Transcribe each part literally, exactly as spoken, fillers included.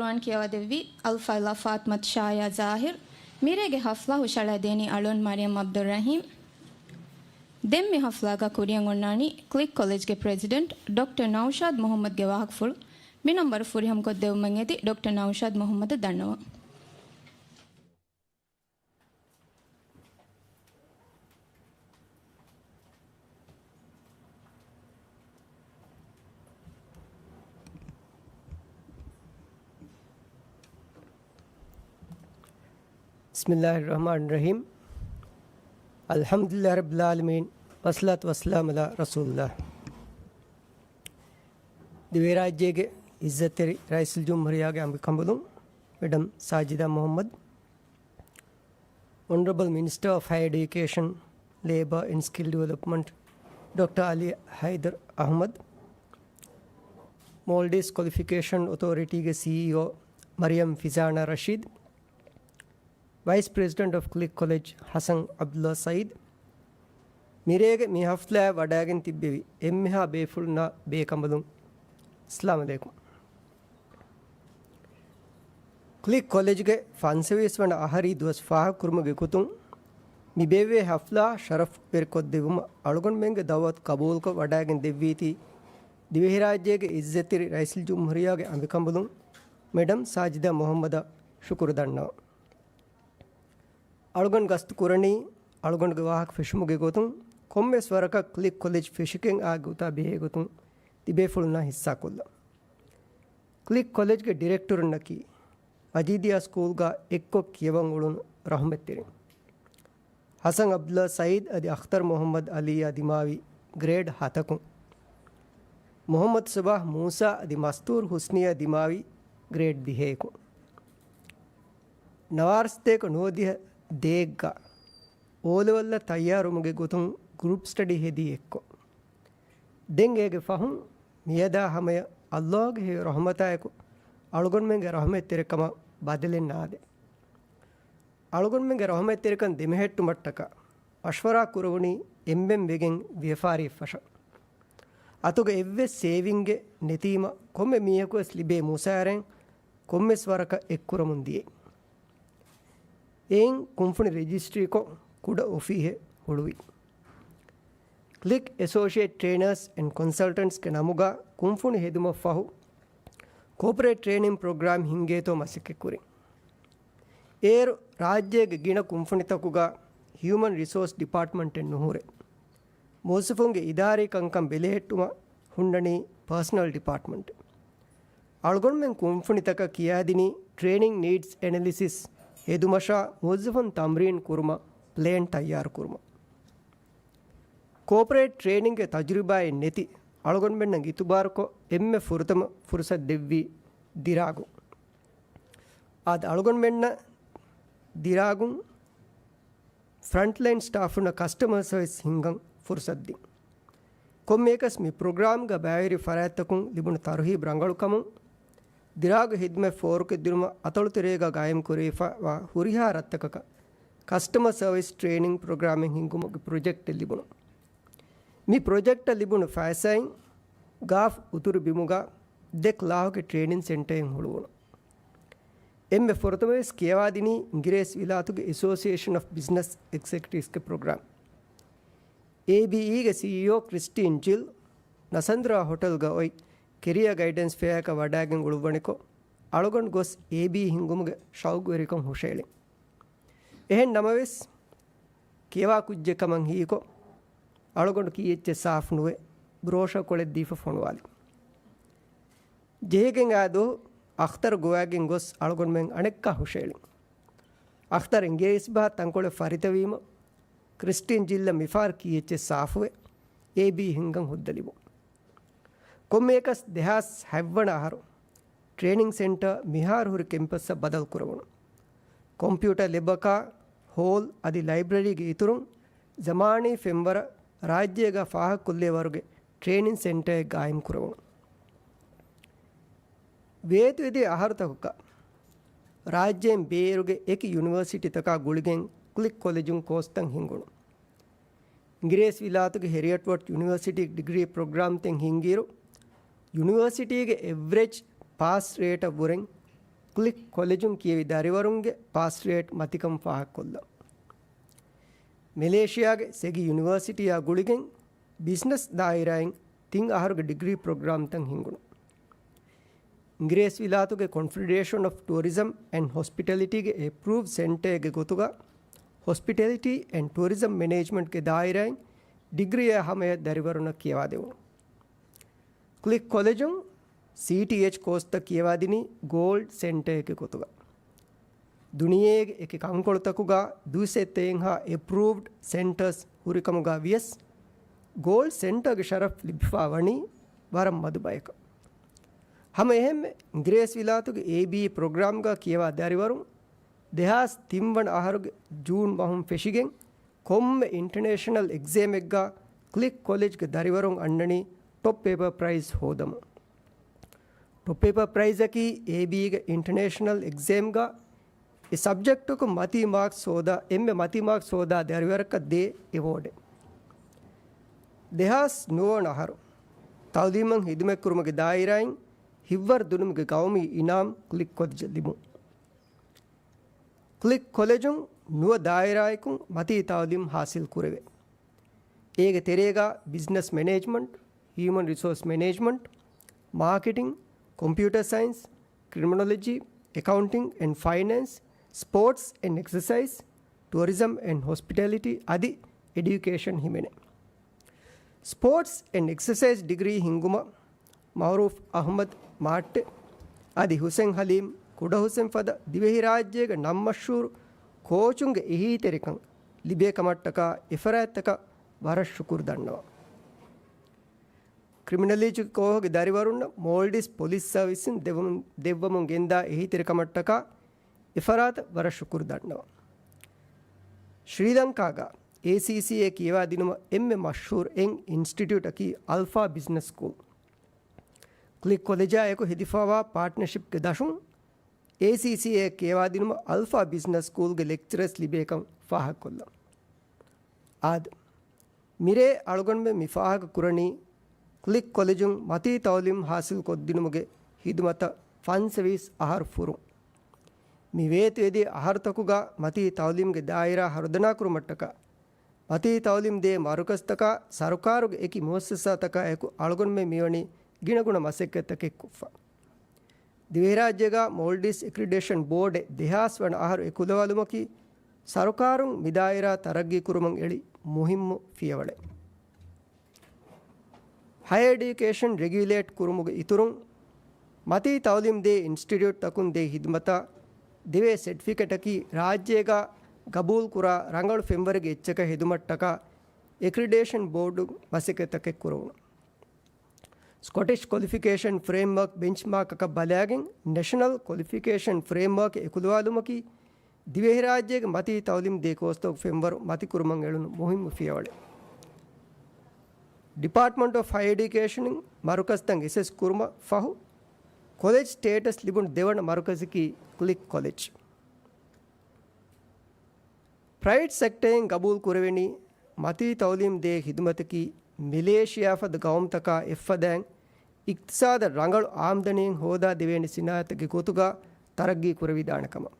ޤުރުއާން ކިޔަވަދެއްވީ އަލްފާޟިލާ ފާތިމަތު ޝާޔާ ޒާހިރު. މިރޭގެ ޙަފްލާ ހުށައަޅައިދޭނީ އަޅުން މަރިޔަމް ޢަބްދުއްރަޙީމް. ދެން މި ޙަފްލާގަ ކުރިއަށް އޮންނާނީ ކްލިކް ކޮލެޖްގެ ޕްރެޒިޑެންޓް ޑޮކްޓަރ ނައުޝާދް މުޙައްމަދުގެ ވާހަކަފުޅު. މި ނަންބަރު ފުރިހަމަކޮށްދެއްވުމަށް އެދި ޑޮކްޓަރ ނައުޝާދް މުޙައްމަދަށް ދަންނަވަން. بسم الله الرحمن الرحيم. الحمد لله رب العالمين. والصلاة والسلام على رسول الله. ދިވެހިރާއްޖޭގެ ޢިއްޒަތްތެރި ރައީސުލްޖުމްހޫރިއްޔާގެ އަނބިކަނބަލުން މެޑަމް ސާޖިދާ މުޙައްމަދު، އޮނަރަބަލް މިނިސްޓަރ އޮފް ހަޔަރ އެޑިއުކޭޝަން، ލޭބަރ އެންޑް ސްކިލް ޑިވެލޮޕްމަންޓް، ޑޮކްޓަރ އަލީ ހައިދަރު އަޙްމަދު، މޯލްޑިވްސް ކޮލިފިކޭޝަން އޮތޯރިޓީގެ ސީއީއޯ މަރިޔަމް ފިޒާނާ ރަޝީދު، ވައިސް ޕްރެޒިޑެންޓް އޮފް ކްލިކް ކޮލެޖް ޙަސަން ޢަބްދުﷲ ސައީދު، މިރޭގެ މި ޙަފްލާއަށް ވަޑައިގެން ތިއްބެވި އެންމެހާ ބޭފުޅުންނާ ބޭކަނބަލުން، އައްސަލާމު ޢަލައިކުމް. ކްލިކް ކޮލެޖްގެ ފަންސަވީސް ވަނަ އަހަރީ ދުވަސް ފާހަގަކުރުމުގެ ގޮތުން، މި ބޭއްވޭ ޙަފްލާ ޝަރަފްވެރިކޮށްދެއްވުމަށް އަޅުގަނޑުމެންގެ ދަޢުވަތު ޤަބޫލުކޮށް ވަޑައިގެން ދެއްވީތީ، ދިވެހިރާއްޖޭގެ ޢިއްޒަތްތެރި ރައީސުލްޖުމްހޫރިއްޔާގެ އަނބިކަނބަލުން މެޑަމް ސާޖިދާ މުޙައްމަދަށް ޝުކުރު ދަންނަވަން. އަޅުގަނޑު ގަސްތު ކުރަނީ، އަޅުގަނޑުގެ ވާހަކަ ފެށުމުގެ ގޮތުން، ކޮންމެސް ވަރަކަށް ކްލިކް ކޮލެޖް ފެށިގެން އާ ގޮތާ ބެހޭ ގޮތުން ތިބޭފުޅުންނާ ހިއްސާކޮށްލަން. ކްލިކް ކޮލެޖްގެ ޑިރެކްޓަރުންނަކީ، މަޖީދިއްޔާ ސްކޫލްގަ އެއްކޮށް ކިޔަވަން އުޅުނު ރަޙުމަތްތެރިން. ޙަސަން ޢަބްދުﷲ ސައީދު އަދި އަޚްތަރު މުޙައްމަދު ޢަލީއާ ދިމާވި ގްރޭޑް ހަތަކުން. މުޙައްމަދު ޞަބާޙް މޫސާ އަދި މަސްތޫރު ޙުސްނީއާ ދިމާވި ގްރޭޑް ދިހައެކުން. ނަވާރަސަތޭކަ ނުވަދިހަ ދޭއްގަ އޯލެވެލްއަށް ތައްޔާރުވުމުގެ ގޮތުން ގްރޫޕް ސްޓަޑީ ހެދީ އެއްކޮށް. ދެން އޭގެ ފަހުން މިއަދާ ހަމަޔަށް ﷲގެ ހެޔޮ ރަޙުމަތާއެކު އަޅުގަނޑުމެންގެ ރަޙުމަތްތެރިކަމަށް ބަދަލެއް ނާދޭ. އަޅުގަނޑުމެންގެ ރަޙުމަތްތެރިކަން ދެމެހެއްޓުމަށްޓަކާ މަޝްވަރާ ކުރެވުނީ އެންމެން ވެގެން ވިޔަފާރިއެއް ފަށަން. އަތުގަ އެއްވެސް ސޭވިންގެއް ނެތީމަ ކޮންމެ މީހަކުވެސް ލިބޭ މުސާރައިން ކޮންމެސް ވަރަކަށް އެއްކުރަމުން ދިޔައީ. އެއިން ކުންފުނި ރެޖިސްޓްރީކޮށް ކުޑަ އޮފީހެއް ހުޅުވި. ކްލިކް އެސޯޝިއޭޓް ޓްރޭނަރސް އެންޑް ކޮންސަލްޓަންޓްސްގެ ނަމުގަ ކުންފުނި ހެދުމަށްފަހު، ކޯޕަރޭޓް ޓްރޭނިން ޕްރޮގްރާމް ހިންގޭތޯ މަސައްކަތްކުރިން. އޭރު ރާއްޖޭގެ ގިނަ ކުންފުނިތަކުގަ ހިއުމަން ރިސޯސް ޑިޕާޓްމަންޓެއް ނުހުރޭ. މުވައްޒަފުންގެ އިދާރީ ކަންކަން ބެލެހެއްޓުމަށް ހުންނަނީ ޕާސަނަލް ޑިޕާޓްމަންޓެއް. އަޅުގަނޑުމެން ކުންފުނިތަކަށް ކިޔާދިނީ ޓްރޭނިން ނީޑްސް އެނަލިސިސް ހެދުމަށާ މުވައްޒަފުން ތަމްރީން ކުރުމަށް ޕްލޭން ތައްޔާރުކުރުމަށް. ކޯޕަރޭޓް ޓްރޭނިންގެ ތަޖުރިބާއެއް ނެތި އަޅުގަނޑުމެންނަށް އިތުބާރުކޮށް އެންމެ ފުރަތަމަ ފުރުސަތު ދެއްވީ ދިރާގުން. އާދެ، އަޅުގަނޑުމެންނަށް ދިރާގުން ފްރަންޓްލައިން ސްޓާފުންނަށް ކަސްޓަމަރ ސަރވިސް ހިންގަން ފުރުސަތު ދިން. ކޮންމެއަކަސް މި ޕްރޮގްރާމްގަ ބައިވެރި ފަރާތްތަކުން ލިބުނު ތަރުހީބު ރަނގަޅުކަމުން، ދިރާގު ހިދުމަތް ފޯރުކޮށްދިނުމަށް އަތޮޅުތެރޭގަ ގާއިމްކުރެވިފައިވާ ހުރިހާ ރަށްތަކަކަށް ކަސްޓަމަރ ސަރވިސް ޓްރޭނިން ޕްރޮގްރާމެއް ހިންގުމުގެ ޕްރޮޖެކްޓެއް ލިބުނު. މި ޕްރޮޖެކްޓަށް ލިބުނު ފައިސާއިން ގާފް އުތުރު ބިމުގަ ދެ ކްލާހުގެ ޓްރޭނިން ސެންޓަރެއް ހުޅުވުނު. އެންމެ ފުރަތަމަވެސް ކިޔަވާދިނީ އިނގިރޭސި ވިލާތުގެ އެސޯސިއޭޝަން އޮފް ބިޒްނަސް އެގްޒެކެޓިވްސްގެ ޕްރޮގްރާމް. އޭބީއީގެ ސީއީއޯ ކްރިސްޓީން ޖިލް ނަސަންދުރާ ހޮޓަލްގަ އޮތް ކެރިއަރ ގައިޑެންސް ފެއާއަކަށް ވަޑައިގެން އުޅުއްވަނިކޮށް، އަޅުގަނޑު ގޮސް އޭބީ ހިންގުމުގެ ޝައުގުވެރިކަން ހުށައެޅިން. އެހެން ނަމަވެސް، ކިޔަވާ ކުއްޖެއް ކަމަށް ހީކޮށް، އަޅުގަނޑު ކީއްޗެއް ސާފު ނުވެ، ބްރޯޝާ ކޮޅެއް ދީފަ ފޮނުވާލި. ޖެހިގެން އާ ދުވަހު އަޚްތަރު ގޮވައިގެން ގޮސް އަޅުގަނޑުމެން އަނެއްކާ ހުށައެޅިން. އަޚްތަރު އިނގިރޭސި ބަހަށް ތަންކޮޅެއް ފަރިތަވީމަ، ކްރިސްޓީން ޖިލްއަށް މިފަހަރު ކީއްޗެއް ސާފުވެ، އޭބީ ހިންގަން ހުއްދަ ލިބުން. ކޮންމެއަކަސް ދެހާސް ހަތްވަނަ އަހަރު ޓްރޭނިން ސެންޓަރ މިހާރު ހުރި ކެމްޕަސްއަށް ބަދަލު ކުރެވުނު. ކޮމްޕިއުޓަރ ލެބަކާ، ހޯލް އަދި ލައިބްރަރީގެ އިތުރުން ޒަމާނީ ފެންވަރަށް ރާއްޖޭގަ ފާހަގަކޮށްލޭ ވަރުގެ ޓްރޭނިން ސެންޓަރެއް ގާއިމް ކުރެވުނު. ވޭތުވެދިޔަ އަހަރުތަކަކަށް ރާއްޖޭން ބޭރުގެ އެކި ޔުނިވަރސިޓީތަކާ ގުޅިގެން ކްލިކް ކޮލެޖުން ކޯސްތައް ހިންގުނު. އިނގިރޭސި ވިލާތުގެ ހެރިއަޓްވަޑް ޔުނިވަރސިޓީ ޑިގްރީ ޕްރޮގްރާމްތައް ހިންގިއިރު، ޔުނިވަރސިޓީގެ އެވްރެޖް ޕާސް ރޭޓަށް ވުރެން ކްލިކް ކޮލެޖުން ކިޔެވި ދަރިވަރުންގެ ޕާސް ރޭޓް މަތިކަން ފާހަގަކޮށްލަން. މެލޭޝިޔާގެ ސެގި ޔުނިވަރސިޓީއާ ގުޅިގެން ބިޒްނަސް ދާއިރާއިން ތިން އަހަރުގެ ޑިގްރީ ޕްރޮގްރާމްތައް ހިންގުނު. އިނގިރޭސިވިލާތުގެ ކޮންފެޑެރޭޝަން އޮފް ޓޫރިޒަމް އެންޑް ހޮސްޕިޓެލިޓީގެ އެޕްރޫވް ސެންޓަރެއްގެ ގޮތުގަ ހޮސްޕިޓެލިޓީ އެންޑް ޓޫރިޒަމް މެނޭޖްމަންޓްގެ ދާއިރާއިން ޑިގްރީއާ ހަމަޔަށް ދަރިވަރުންނަށް ކިޔަވާދެވުނު. ކްލިކް ކޮލެޖުން ސީޓީއެޗް ކޯސްތައް ކިޔަވާދިނީ ގޯލްޑް ސެންޓަރެއްގެ ގޮތުގަ. ދުނިޔޭގެ އެކި ކަންކޮޅުތަކުގަ ދުއިސައްތައެއްހާ އެޕްރޫވްޑް ސެންޓަރސް ހުރިކަމުގަ ވިޔަސް، ގޯލްޑް ސެންޓަރގެ ޝަރަފް ލިބިފާ ވަނީ ވަރަށް މަދު ބަޔަކަށް. ހަމަ އެހެންމެ، އިނގިރޭސިވިލާތުގެ އޭބީއީ ޕްރޮގްރާމްގަ ކިޔަވާ ދަރިވަރުން ދެހާސް ތިން ވަނަ އަހަރުގެ ޖޫން މަހުން ފެށިގެން ކޮންމެ އިންޓަރނޭޝަނަލް އެގްޒޭމެއްގަ ކްލިކް ކޮލެޖްގެ ދަރިވަރުން އަންނަނީ ޓޮޕް ޕޭޕަރ ޕްރައިޒް ހޯދަމުން. ޓޮޕް ޕޭޕަރ ޕްރައިޒަކީ އޭބީގެ އިންޓަރނޭޝަނަލް އެގްޒޭމްގަ އެ ސަބްޖެކްޓަކުން މަތީ މާކްސް ހޯދާ، އެންމެ މަތީ މާކްސް ހޯދާ ދަރިވަރަކަށް ދޭ އެވޯޑެއް. ދެހާސް ނުވަ ވަނަ އަހަރު ތައުލީމަށް ހިދުމަތްކުރުމުގެ ދާއިރާއިން ހިތްވަރު ދިނުމުގެ ގައުމީ އިނާމް ކްލިކް ކޮލެޖަށް ލިބުން. ކްލިކް ކޮލެޖުން ނުވަ ދާއިރާއަކުން މަތީ ތައުލީމް ހާސިލް ކުރެވޭ. އޭގެ ތެރޭގަ ބިޒްނަސް މެނޭޖްމަންޓް، ހިއުމަން ރިސޯސް މެނޭޖްމަންޓް، މާކެޓިން، ކޮމްޕިއުޓަރ ސައިންސް، ކްރިމިނޮލޮޖީ، އެކައުންޓިން އެންޑް ފައިނޭންސް، ސްޕޯޓްސް އެންޑް އެކްސަސައިޒް، ޓޫރިޒަމް އެންޑް ހޮސްޕިޓެލިޓީ އަދި އެޑިއުކޭޝަން ހިމެނޭ. ސްޕޯޓްސް އެންޑް އެކްސަސައިޒް ޑިގްރީ ހިންގުމަށް މައުރޫފް އަހުމަދު މާއްޓެ އަދި ހުސެން ހަލީމް ކުޑަހުސެން ފަދަ ދިވެހިރާއްޖޭގެ ނަން މަޝްހޫރު ކޯޗުންގެ އެހީތެރިކަން ލިބޭ ކަމަށްޓަކާ އެފަރާތްތަކަށް ވަރަށް ޝުކުރު ދަންނަވަން. ކްރިމިނަލޮޖީ ކޯހުގެ ދަރިވަރުންނަށް މޯލްޑިވްސް ޕޮލިސް ސަރވިސްއިން ދެއްވަމުން، ދެއްވަމުން ގެންދާ އެހީތެރިކަމަށްޓަކާ އެފަރާތަށް ވަރަށް ޝުކުރު ދަންނަވަން. ޝްރީލަންކާގަ އޭސީސީއޭ ކިޔަވާދިނުމަށް އެންމެ މަޝްހޫރު އެއް އިންސްޓިޓިއުޓަކީ އަލްފާ ބިޒްނަސް ސްކޫލް. ކްލިކް ކޮލެޖާ އެކު ހެދިފައިވާ ޕާޓްނަޝިޕްގެ ދަށުން އޭސީސީއޭ ކިޔަވާދިނުމަށް އަލްފާ ބިޒްނަސް ސްކޫލްގެ ލެކްޗަރަސް ލިބޭކަން ފާހަގަކޮށްލަން. އާދެ، މިރޭ އަޅުގަނޑުމެން މި ފާހަގަ ކުރަނީ، ކްލިކް ކޮލެޖުން މަތީ ތައުލީމް ހާސިލް ކޮށްދިނުމުގެ ހިދުމަތަށް ފަންސަވީސް އަހަރު ފުރުން. މި ވޭތުވެދިޔަ އަހަރުތަކުގަ މަތީ ތައުލީމްގެ ދާއިރާ ހަރުދަނާކުރުމަށްޓަކާ، މަތީ ތައުލީމް ދޭ މަރުކަޒްތަކާ ސަރުކާރުގެ އެކި މުއައްސަސާތަކާ އެކު އަޅުގަނޑުމެން މިވަނީ ގިނަގުނަ މަސައްކަތްތަކެއް ކޮށްފަ. ދިވެހިރާއްޖޭގަ މޯލްޑިވްސް އެކްރިޑޭޝަން ބޯޑެއް ދެހާސް ވަނަ އަހަރު އެކުލަވާލުމަކީ، ސަރުކާރުން މިދާއިރާ ތަރައްގީ ކުރުމަށް އެޅި މުހިއްމު ފިޔަވަޅެއް. ހަޔަރ އެޑިއުކޭޝަން ރެގިއުލޭޓް ކުރުމުގެ އިތުރުން، މަތީ ތައުލީމް ދޭ އިންސްޓިޓިއުޓްތަކުން ދޭ ހިދުމަތަށް ދެވޭ ސެޓްފިކެޓަކީ، ރާއްޖޭގަ ގަބޫލުކުރާ ރަނގަޅު ފެންވަރެއްގެ އެއްޗަކަށް ހެދުމަށްޓަކާ އެކްރިޑޭޝަން ބޯޑު މަސައްކަތްތަކެއް ކުރެވުނު. ސްކޮޓިޝް ކޮލިފިކޭޝަން ފްރޭމްވަރކް ބެންޗްމާކަކަށް ބަލާގެން، ނެޝަނަލް ކޮލިފިކޭޝަން ފްރޭމްވަރކް އެކުލަވާލުމަކީ، ދިވެހިރާއްޖޭގެ މަތީ ތައުލީމް ދޭ ކޯސްތަކުގެ ފެންވަރު މަތިކުރުމަށް އެޅުނު މުހިއްމު ފިޔަވަޅެއް. ޑިޕާޓްމަންޓް އޮފް ހަޔަރ އެޑިއުކޭޝަން މަރުކަޒްތައް އެސެސް ކުރުމަށް ފަހު، ކޮލެޖް ސްޓޭޓަސް ލިބުނު ދެވަނަ މަރުކަޒަކީ ކްލިކް ކޮލެޖް. ޕްރައިވެޓް ސެކްޓަރއިން ގަބޫލު ކުރެވެނީ، މަތީ ތައުލީމް ދޭ ހިދުމަތަކީ، މެލޭޝިޔާ ފަދަ ގައުމުތަކާ އެއްފަދައިން، އިޤްތިޞާދަށް ރަނގަޅު އާމްދަނީއެއް ހޯދާ ދެވޭނެ ސިނާއަތެއްގެ ގޮތުގަ ތަރައްގީ ކުރެވިދާނެ ކަމަށް.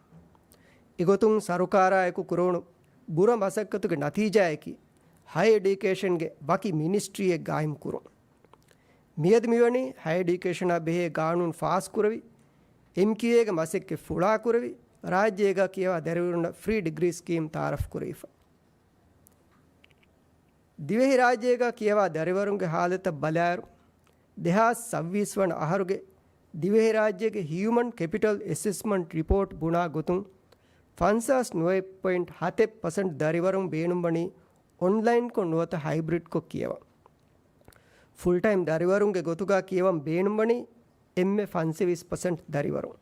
އެގޮތުން ސަރުކާރާ އެކު ކުރެވުނު ބުރަ މަސައްކަތުގެ ނަތީޖާއަކީ، ހަޔަރ އެޑިއުކޭޝަންގެ ވަކި މިނިސްޓްރީއެއް ގާއިމް ކުރުން. މިއަދު މިވަނީ ހަޔަރ އެޑިއުކޭޝަނާ ބެހޭ ގާނޫނު ފާސްކުރެވި، އެމްކިއުއޭގެ މަސައްކަތް ފުޅާކުރެވި، ރާއްޖޭގަ ކިޔަވާ ދަރިވަރުންނަށް ފްރީ ޑިގްރީ ސްކީމް ތައާރަފް ކުރެވިފަ. ދިވެހިރާއްޖޭގަ ކިޔަވާ ދަރިވަރުންގެ ހާލަތަށް ބަލާއިރު، ދެހާސް ސައްވީސް ވަނަ އަހަރުގެ ދިވެހިރާއްޖޭގެ ހިއުމަން ކެޕިޓަލް އެސެސްމަންޓް ރިޕޯޓް ބުނާ ގޮތުން، ފަންސާސް ނުވައެއް ޕޮއިންޓް ހަތެއް ޕަސެންޓް ދަރިވަރުން ބޭނުންވަނީ އޮންލައިންކޮށް ނުވަތަ ހައިބްރިޑްކޮށް ކިޔަވަން. ފުލްޓައިމް ދަރިވަރުންގެ ގޮތުގަ ކިޔަވަން ބޭނުންވަނީ އެންމެ ފަންސަވީސް ޕަސެންޓް ދަރިވަރުން.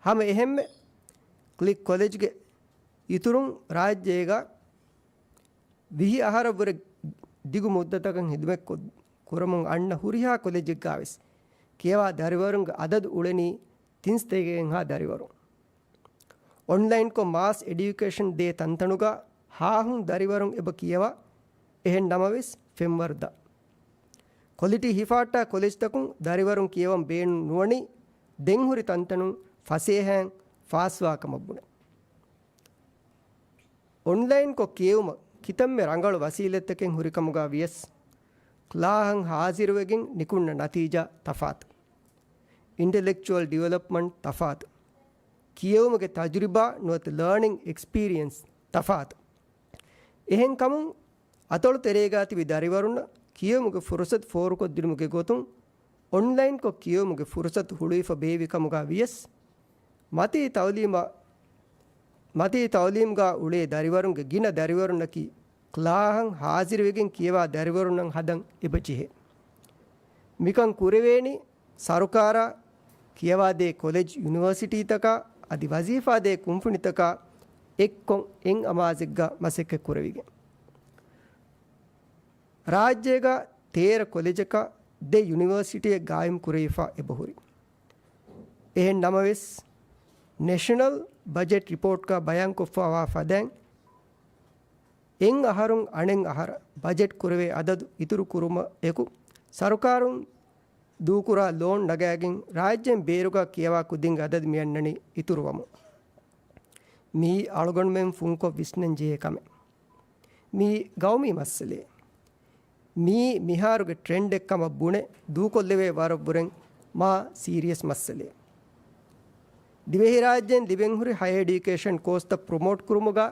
ހަމަ އެހެންމެ، ކްލިކް ކޮލެޖްގެ އިތުރުން ރާއްޖޭގަ ވިހި އަހަރަށްވުރެ ދިގު މުއްދަތަކަށް ހިދުމަތްކޮށް، ކުރަމުން އަންނަ ހުރިހާ ކޮލެޖެއްގަވެސް ކިޔަވާ ދަރިވަރުންގެ އަދަދު އުޅެނީ ތިންސަތޭކައެއްހާ ދަރިވަރުން. އޮންލައިންކޮށް މާސް އެޑިއުކޭޝަން ދޭ ތަންތަނުގަ ހާހުން ދަރިވަރުން އެބަ ކިޔަވާ، އެހެން ނަމަވެސް ފެންވަރު ދަށް. ކޮލިޓީ ހިފާއްޓާ ކޮލެޖްތަކުން ދަރިވަރުން ކިޔަވަން ބޭނުން ނުވަނީ، ދެން ހުރި ތަންތަނުން ފަސޭހައިން ފާސްވާ ކަމަށް ބުނެ. އޮންލައިންކޮށް ކިޔެވުމަށް ކިތަންމެ ރަނގަޅު ވަސީލަތްތަކެއް ހުރިކަމުގަ ވިޔަސް، ކްލާހަށް ހާޒިރުވެގެން ނިކުންނަ ނަތީޖާ ތަފާތު. އިންޓެލެކްޗުއަލް ޑިވެލޮޕްމަންޓް ތަފާތު. ކިޔެވުމުގެ ތަޖުރިބާ ނުވަތަ ލާނިން އެކްސްޕީރިއެންސް ތަފާތު. އެހެންކަމުން، އަތޮޅު ތެރޭގާ ތިބި ދަރިވަރުންނަށް ކިޔެވުމުގެ ފުރުސަތު ފޯރުކޮށްދިނުމުގެ ގޮތުން، އޮންލައިންކޮށް ކިޔެވުމުގެ ފުރުސަތު ހުޅުވިފަ ބޭއްވި ކަމުގަ ވިޔަސް، މަތީ ތައުލީމަށް، މަތީ ތައުލީމްގާ އުޅޭ ދަރިވަރުންގެ ގިނަ ދަރިވަރުންނަކީ، ކްލާހަށް ހާޒިރުވެގެން ކިޔަވާ ދަރިވަރުންނަށް ހަދަން އެބަޖެހޭ. މިކަން ކުރެވޭނީ، ސަރުކާރާ، ކިޔަވާދޭ ކޮލެޖް ޔުނިވަރސިޓީތަކާ އަދި ވަޒީފާދޭ ކުންފުނިތަކާ އެއްކޮށް އެއް އަމާޒެއްގަ މަސައްކަތް ކުރެވިގެން. ރާއްޖޭގަ ތޭރަ ކޮލެޖަކަށް ދެ ޔުނިވަރސިޓީއެއް ގާއިމް ކުރެވިފަ އެބަހުރި. އެހެން ނަމަވެސް، ނެޝަނަލް ބަޖެޓް ރިޕޯޓްގަ ބަޔާންކޮށްފަވާ ފަދައިން، އެއް އަހަރުން އަނެއް އަހަރަށް ބަޖެޓް ކުރެވޭ އަދަދު އިތުރު ކުރުމަށް އެކު، ސަރުކާރުން ދޫކުރާ ލޯން ނަގާގެން ރާއްޖޭން ބޭރުގަ ކިޔަވާ ކުދިންގެ އަދަދު މިއަންނަނީ އިތުރުވަމުން. މިއީ އަޅުގަނޑުމެން ފުންކޮށް ވިސްނަން ޖެހޭ ކަމެއް. މިއީ ގައުމީ މައްސަލައެއް. މިއީ މިހާރުގެ ޓްރެންޑެއް ކަމަށް ބުނެ، ދޫކޮށްލެވޭ ވަރަށްވުރެން މާ ސީރިއަސް މައްސަލައެއް. ދިވެހިރާއްޖޭން ލިބެންހުރި ހަޔަ އެޑިއުކޭޝަން ކޯސްތައް ޕްރޮމޯޓް ކުރުމުގަ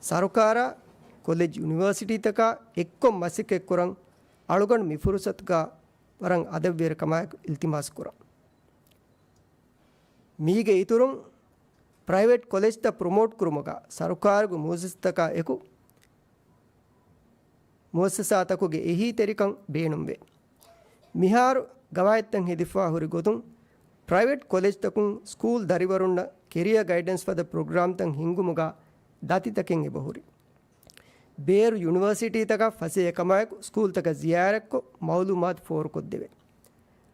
ސަރުކާރާ، ކޮލެޖް ޔުނިވަރސިޓީތަކާ އެއްކޮށް މަސައްކަތްކުރަން އަޅުގަނޑު މި ފުރުސަތުގަ ވަރަށް އަދަށްވޭރިކަމާއެކު އިލްތިމާސް ކުރަން. މީގެ އިތުރުން، ޕްރައިވެޓް ކޮލެޖްތައް ޕްރޮމޯޓް ކުރުމުގަ ސަރުކާރުގެ މުއައްސަސާތަކާ އެކު، މުއައްސަސާތަކުގެ އެހީތެރިކަން ބޭނުންވޭ. މިހާރު ގަވާއިދުތައް ހެދިފާ ހުރި ގޮތުން، ޕްރައިވެޓް ކޮލެޖްތަކުން ސްކޫލް ދަރިވަރުންނަށް ކެރިއަ ގައިޑެންސް ފަދަ ޕްރޮގްރާމްތައް ހިންގުމުގަ ދަތިތަކެއް އެބަހުރި. ބޭރު ޔުނިވަރސިޓީތަކަށް ފަސޭހަކަމާއެކު ސްކޫލްތަކަށް ޒިޔާރަތްކޮށް، މައުލޫމާތު ފޯރުކޮށްދެވޭ.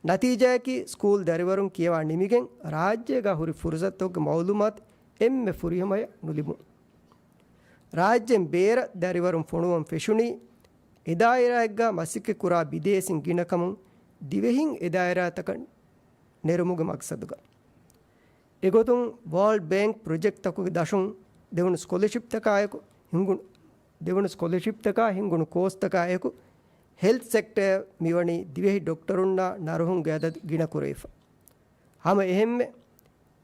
ނަތީޖާއަކީ، ސްކޫލް ދަރިވަރުން ކިޔަވާ ނިމިގެން، ރާއްޖޭގަ ހުރި ފުރުސަތުގެ މައުލޫމާތު އެންމެ ފުރިހަމަޔަށް ނުލިބުން. ރާއްޖޭން ބޭރަށް ދަރިވަރުން ފޮނުވަން ފެށުނީ، އެދާއިރާއެއްގަ މަސައްކަތްކުރާ ބިދޭސީން ގިނަކަމުން ދިވެހިން އެދާއިރާތަކަށް ނެރުމުގެ މަގްސަދުގަ. އެގޮތުން ވާލްޑް ބޭންކް ޕްރޮޖެކްޓްތަކުގެ ދަށުން ދެވުނު ސްކޮލަޝިޕްތަކާއެކު ހިނގުނު، ދެވުނު ސްކޮލަޝިޕްތަކާ ހިނގުނު ކޯސްތަކާއެކު ހެލްތް ސެކްޓަރ މިވަނީ ދިވެހި ޑޮކްޓަރުންނާ ނަރުހުންގެ އަދަދު ގިނަ ކުރެވިފަ. ހަމަ އެހެންމެ،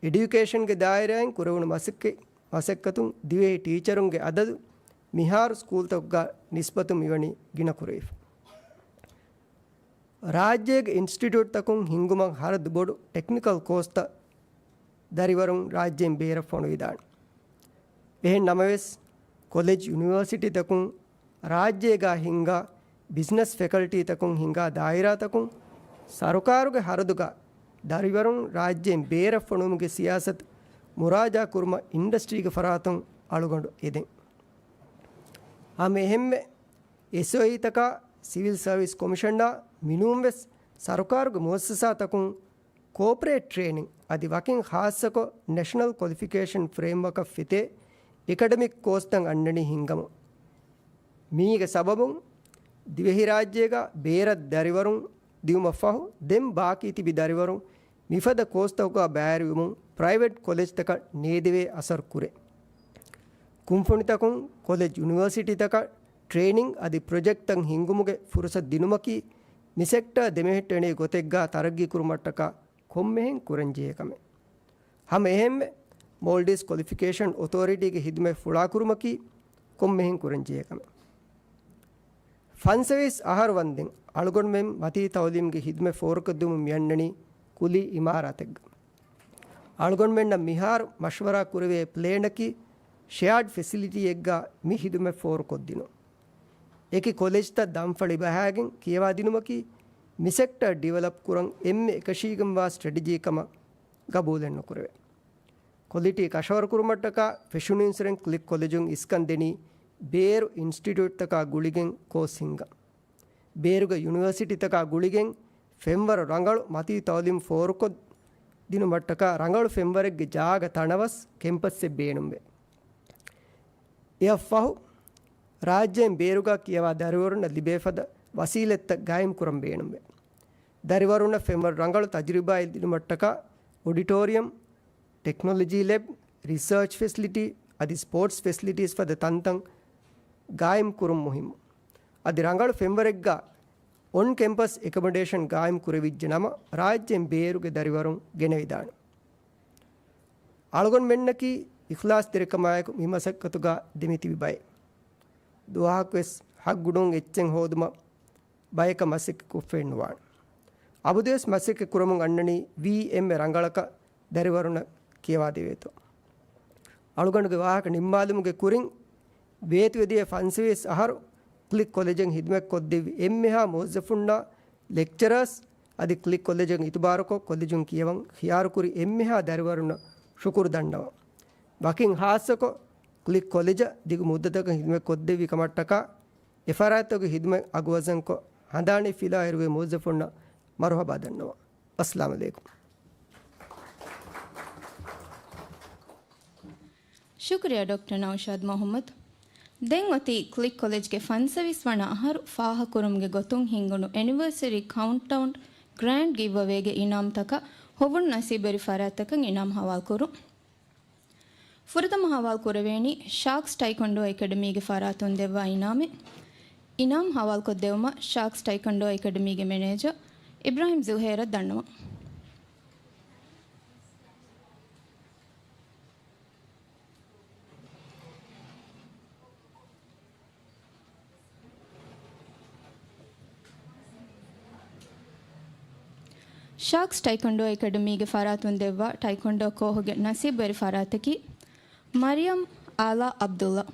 އެޑިއުކޭޝަންގެ ދާއިރާއިން ކުރެވުނު މަސައްކަތް، މަސައްކަތުން ދިވެހި ޓީޗަރުންގެ އަދަދު މިހާރު ސްކޫލްތަކުގަ ނިސްބަތުން މިވަނީ ގިނަ ކުރެވިފަ. ރާއްޖޭގެ އިންސްޓިޓިއުޓްތަކުން ހިންގުމަށް ހަރަދު ބޮޑު ޓެކްނިކަލް ކޯސްތައް ދަރިވަރުން ރާއްޖޭން ބޭރަށް ފޮނުވިދާނެ. އެހެން ނަމަވެސް، ކޮލެޖް ޔުނިވަރސިޓީތަކުން ރާއްޖޭގަ ހިންގާ ބިޒްނަސް ފެކަލްޓީތަކުން ހިނގާ ދާއިރާތަކުން ސަރުކާރުގެ ހަރަދުގަ ދަރިވަރުން ރާއްޖޭން ބޭރަށް ފޮނުވުމުގެ ސިޔާސަތު މުރާޖާ ކުރުމަށް އިންޑަސްޓްރީގެ ފަރާތުން އަޅުގަނޑު އެދެން. ހަމަ އެހެންމެ، އެސްއޯއީތަކާ ސިވިލް ސަރވިސް ކޮމިޝަނާ މިނޫންވެސް ސަރުކާރުގެ މުއައްސަސާތަކުން ކޯޕަރޭޓް ޓްރޭނިން އަދި ވަކިން ޚާއްޞަކޮށް ނެޝަނަލް ކޮލިފިކޭޝަން ފްރޭމްވަކަށް ފިތޭ އެކަޑަމިކް ކޯސްތައް އަންނަނީ ހިންގަމުން. މީގެ ސަބަބުން ދިވެހިރާއްޖޭގަ ބޭރަށް ދަރިވަރުން ދިއުމަށްފަހު، ދެން ބާކީ ތިބި ދަރިވަރުން މިފަދަ ކޯސްތަކުގަ ބައިވެރިވުމުން ޕްރައިވެޓް ކޮލެޖްތަކަށް ނޭދެވޭ އަސަރު ކުރޭ. ކުންފުނިތަކުން ކޮލެޖް ޔުނިވަރސިޓީތަކަށް ޓްރޭނިން އަދި ޕްރޮޖެކްޓްތައް ހިންގުމުގެ ފުރުސަތު ދިނުމަކީ، މި ސެކްޓަރ ދެމެހެއްޓެނޭ ގޮތެއްގަ ތަރައްގީ ކުރުމަށްޓަކާ ކޮންމެހެން ކުރަންޖެހޭ ކަމެއް. ހަމަ އެހެންމެ، މޯލްޑިވްސް ކޮލިފިކޭޝަން އޮތޯރިޓީގެ ހިދުމަތް ފުޅާކުރުމަކީ ކޮންމެހެން ކުރަންޖެހޭ ކަމެއް. ފަންސަވީސް އަހަރު ވަންދެން އަޅުގަނޑުމެން މަތީ ތައުލީމްގެ ހިދުމަތް ފޯރުކޮށްދިއުމަށް މިއަންނަނީ ކުލީ އިމާރާތެއްގަ. އަޅުގަނޑުމެންނަށް މިހާރު މަޝްވަރާ ކުރެވޭ ޕްލޭނަކީ ޝެއާޑް ފެސިލިޓީއެއްގަ މި ހިދުމަތް ފޯރުކޮށްދިނުން. އެކި ކޮލެޖްތައް ދަންފަޅި ބަހާގެން ކިޔަވާދިނުމަކީ މި ސެކްޓަރ ޑިވެލޮޕް ކުރަން އެންމެ އެކަށީގެންވާ ސްޓްރެޓެޖީ ކަމަށް ގަބޫލެއް ނުކުރެވޭ. ކޮލިޓީ ކަށަވަރުކުރުމަށްޓަކާ ފެށުނުއިންސުރެން ކްލިކް ކޮލެޖުން އިސްކަން ދެނީ ބޭރު އިންސްޓިޓިއުޓްތަކާ ގުޅިގެން ކޯސް ހިންގަން. ބޭރުގެ ޔުނިވަރސިޓީތަކާ ގުޅިގެން ފެންވަރު ރަނގަޅު މަތީ ތައުލީމް ފޯރުކޮށްދިނުމަށްޓަކާ ރަނގަޅު ފެންވަރެއްގެ ޖާގަ ތަނަވަސް ކެމްޕަސްއެއް ބޭނުންވޭ. އެއަށްފަހު، ރާއްޖޭން ބޭރުގަ ކިޔަވާ ދަރިވަރުންނަށް ލިބޭފަދަ ވަސީލަތްތައް ގާއިމްކުރަން ބޭނުންވޭ. ދަރިވަރުންނަށް ފެންވަރު ރަނގަޅު ތަޖުރިބާއެއް ދިނުމަށްޓަކާ އޮޑިޓޯރިއަމް، ޓެކްނޮލޮޖީ ލެބް، ރިސާޗް ފެސިލިޓީ އަދި ސްޕޯޓްސް ފެސިލިޓީސް ފަދަ ތަންތަން ގާއިމް ކުރުން މުހިއްމު. އަދި ރަނގަޅު ފެންވަރެއްގަ އޮން ކެމްޕަސް އެކޮމޮޑޭޝަން ގާއިމް ކުރެވިއްޖެ ނަމަ، ރާއްޖޭން ބޭރުގެ ދަރިވަރުން ގެނެވިދާނެ. އަޅުގަނޑުމެންނަކީ އިޚްލާސްތެރިކަމާއެކު މި މަސައްކަތުގަ ދެމިތިބި ބައެއް. ދުވަހަކުވެސް ހައްގު ނޫން އެއްޗެއް ހޯދުމަށް ބަޔަކަށް މަސައްކަތް ކޮށްފައެއް ނުވާނެ. އަބަދުވެސް މަސައްކަތް ކުރަމުން އަންނަނީ ވީ އެންމެ ރަނގަޅަކަށް ދަރިވަރުނަށް ކިޔަވާދެވޭތޯ. އަޅުގަނޑުގެ ވާހަކަ ނިންމާލުމުގެ ކުރިން، ވޭތުވެދިޔަ ފަންސަވީސް އަހަރު ކްލިކް ކޮލެޖަށް ހިދުމަތް ކޮށްދެއްވި އެންމެހާ މުވައްޒަފުންނާ ލެކްޗަރާސް އަދި ކްލިކް ކޮލެޖަށް އިތުބާރުކޮށް، ކޮލެޖުން ކިޔަވަން ޚިޔާރުކުރި އެންމެހާ ދަރިވަރުންނަށް ޝުކުރު ދަންނަވަން. ވަކިން ޚާއްޞަކޮށް، ކްލިކް ކޮލެޖަށް ދިގު މުއްދަތަކަށް ހިދުމަތް ކޮށްދެއްވި ކަމަށްޓަކާ، އެފަރާތްތަކުގެ ހިދުމަތް އަގުވަޒަންކޮށް، ހަނދާނީ ފިލާ އިރުގެ މުވައްޒަފުންނަށް މަރުޙަބާ ދަންނަވަން. އައްސަލާމު ޢަލައިކުމް. ޝުކުރިއްޔާ ޑޮކްޓަރ ނައުޝާދު މުޙައްމަދު. ދެން އޮތީ ކްލިކް ކޮލެޖްގެ ފަންސަވީސް ވަނަ އަހަރު ފާހަގަކުރުމުގެ ގޮތުން ހިންގުނު އެނިވަރސަރީ ކައުންޓްޑައުން ގްރާންޑް ގިވްއަވޭގެ އިނާމްތަކަށް ހޮވުން ނަސީބުވެރި ފަރާތްތަކަށް އިނާމް ހަވާލުކުރުން. ފުރަތަމަ ހަވާލު ކުރެވޭނީ ޝާކްސް ޓައިކޮންޑޯ އެކަޑަމީގެ ފަރާތުން ދެއްވާ އިނާމެއް. އިނާމް ހަވާލުކޮށްދެއްވުމަށް ޝާކްސް ޓައިކޮންޑޯ އެކަޑަމީގެ މެނޭޖަރ އިބްރާހިމް ޒުހޭރަށް ދަންނަވަން. ޝާކްސް ޓައިކޮންޑޯ އެކަޑަމީގެ ފަރާތުން ދެއްވާ ޓައިކޮންޑޯ ކޯހުގެ ނަސީބުވެރި ފަރާތަކީ މަރިޔަމް އާލާ ޢަބްދުﷲ.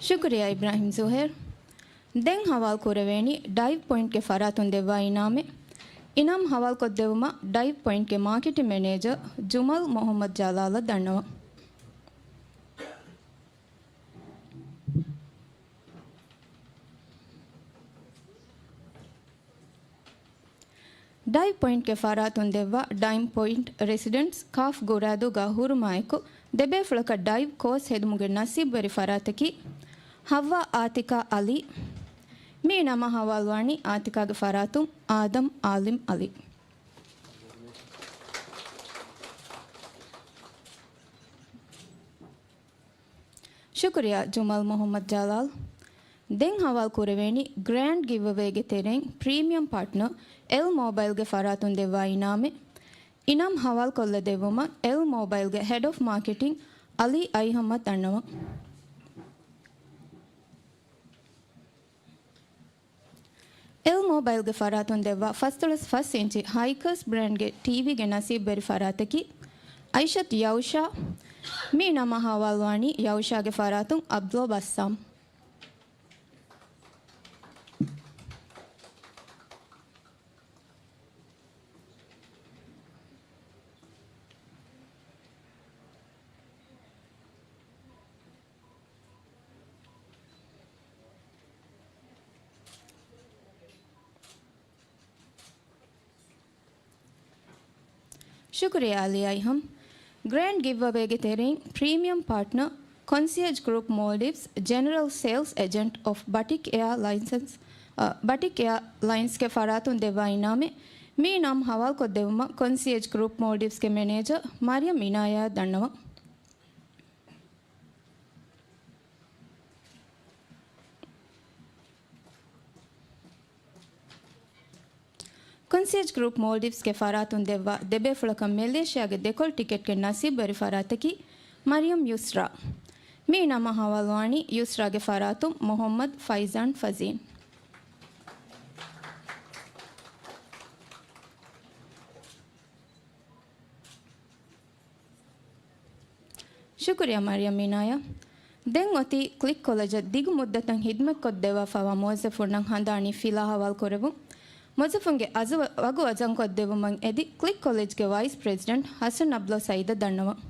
ޝުކުރިއްޔާ އިބްރާހިމް ޒުހޭރް. ދެން ހަވާލު ކުރެވޭނީ ޑައިވް ޕޮއިންޓްގެ ފަރާތުން ދެއްވާ އިނާމެއް. އިނާމް ހަވާލުކޮށްދެއްވުމަށް ޑައިވް ޕޮއިންޓްގެ މާކެޓިން މެނޭޖަރ ޖުމަލް މުޙައްމަދު ޖަލާލަށް ދަންނަވަން. ޑައިވް ޕޮއިންޓްގެ ފަރާތުން ދެއްވާ ޑައިވް ޕޮއިންޓް ރެސިޑެންޓްސް ކާފް ގުރާދޫގަ ހުރުމާއެކު، ދެބޭފުޅަކަށް ޑައިވް ކޯސް ހެދުމުގެ ނަސީބުވެރި ފަރާތަކީ ޙައްވާ އާތިޤާ ޢަލީ. މި އިނާމަށް ހަވާލުވާނީ އާތިޤާގެ ފަރާތުން އާދަމް ޢާލިމް ޢަލީ. ޝުކުރިއްޔާ ޖުމަލް މުޙައްމަދު ޖަލާލް. ދެން ހަވާލު ކުރެވޭނީ ގްރޭންޑް ގިވްއަވޭގެ ތެރެއިން ޕްރީމިއަމް ޕާޓްނަރ އެލް މޯބައިލްގެ ފަރާތުން ދެއްވާ އިނާމެއް. އިނާމް ހަވާލު ކޮށްލަ ދެއްވުމަށް އެލް މޯބައިލްގެ ހެޑް އޮފް މާކެޓިން ޢަލީ އައިހަމްމަދު ދަންނަވަން. އެލް މޯބައިލްގެ ފަރާތުން ދެއްވާ ފަސްދޮޅަސް ފަސް އިންޗި ހައިކާސްޓް ބްރޭންޑްގެ ޓީވީގެ ނަސީބުވެރި ފަރާތަކީ އައިޝަތު ޔައުޝާ. މި އިނާމަށް ހަވާލުވާނީ ޔައުޝާގެ ފަރާތުން ޢަބްދުﷲ ބައްސާމް. ޝުކުރިއްޔާ ޢަލީ އައިހަމް. ގްރޭންޑް ގިވްއަވޭގެ ތެރެއިން ޕްރީމިއަމް ޕާޓްނަރ ކޮންސިއެޖް ގްރޫޕް މޯލްޑިވްސް ޖެނެރަލް ސޭލްސް އެޖެންޓް އޮފް ބަޓިކް އެއާ ލައިންސަސް، އަ، ބަޓިކް އެއާ ލައިންސްގެ ފަރާތުން ދެއްވާ އިނާމެއް. މި އިނާމް ހަވާލުކޮށްދެއްވުމަށް ކޮންސިއެޖް ގްރޫޕް މޯލްޑިވްސްގެ މެނޭޖަރ މަރިޔަމް އިނާޔާއަށް ދަންނަވަން. ކޮންސިއެޖް ގްރޫޕް މޯލްޑިވްސްގެ ފަރާތުން ދެއްވާ ދެބޭފުޅަކަށް މެލޭޝިޔާގެ ދެކޮޅު ޓިކެޓްގެ ނަސީބުވެރި ފަރާތަކީ މަރިޔަމް ޔުސްރާ. މި އިނާމަށް ހަވާލުވާނީ ޔުސްރާގެ ފަރާތުން މުޙައްމަދު ފައިޒާން ފަޒީން. ޝުކުރިއްޔާ މަރިޔަމް އިނާޔާ. ދެން އޮތީ ކްލިކް ކޮލެޖަށް ދިގު މުއްދަތަށް ހިދުމަތްކޮށްދެއްވާފައިވާ މުވައްޒަފުންނަށް ހަނދާނީ ފިލާ ހަވާލު ކުރެވުން. މުވައްޒަފުންގެ އަޒު-، ވަގު ވަޒަންކޮށްދެއްވުމަށް އެދި، ކްލިކް ކޮލެޖްގެ ވައިސް ޕްރެޒިޑެންޓް ޙަސަން ޢަބްދުﷲ ސައީދަށް ދަންނަވަން.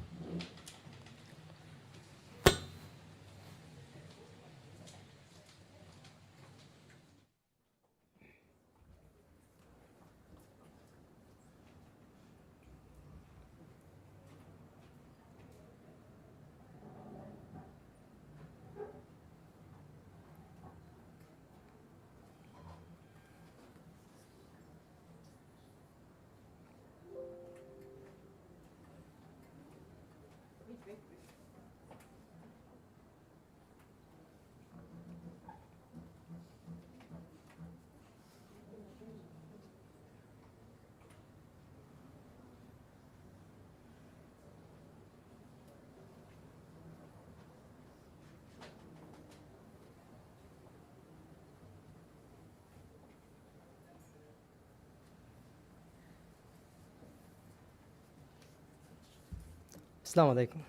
އައްސަލާމު ޢަލައިކުމް.